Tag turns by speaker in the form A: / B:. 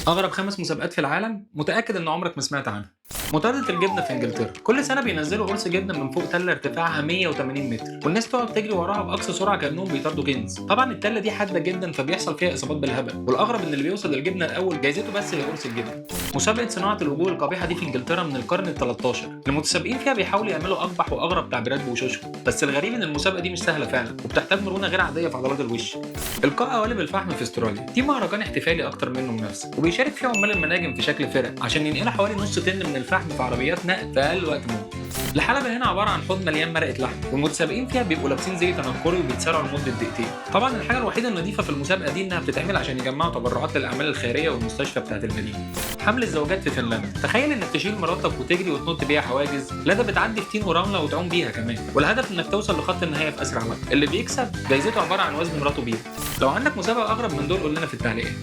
A: اغرب 5 مسابقات في العالم متاكد ان عمرك ما سمعت عنها. مطاردة الجبنة في انجلترا، كل سنة بينزلوا قرص جبنه من فوق تله ارتفاعها 180 متر، والناس تقعد تجري وراها باقصى سرعة كانهم بيطاردوا كنز. طبعا التلة دي حادة جدا فبيحصل فيها اصابات بالهبل، والاغرب ان اللي بيوصل للجبنه الاول جايزته بس هي قرص الجبنة. مسابقة صناعة الوجوه القبيحة دي في انجلترا من القرن ال 13، المتسابقين فيها بيحاولوا يعملوا اقبح واغرب تعبيرات بوشوشهم، بس الغريب ان المسابقة دي مش سهلة فعلا وبتحتاج مرونة غير عادية في عضلات الوش. القاء قوالب الفحم في استراليا دي مهرجان احتفالي اكتر منه منافسه، وبيشارك فيه عمال المناجم في شكل فرق عشان ينقلوا حوالي نص طن من الفحم في عربيات نقل في اقل وقت ممكن. الحلبة هنا عبارة عن حوض مليان مرقة لحم، والمتسابقين فيها بيبقوا لابسين زي تنكري وبيتسارعوا لمدة دقيقتين. طبعا الحاجة الوحيدة النظيفة في المسابقة دي انها بتتعمل عشان يجمعوا تبرعات للأعمال الخيرية والمستشفى بتاعت المدينة. حمل الزوجات في فنلندا، تخيل انك تشيل مراتك وتجري وتنط بيها حواجز، لا ده بتعدي في طين ورملة وتعوم بيها كمان، والهدف انك توصل لخط النهاية في أسرع وقت. اللي بيكسب جايزته عبارة عن وزن مراته بيها. لو عندك مسابقة أغرب من دول قول لنا في التعليقات.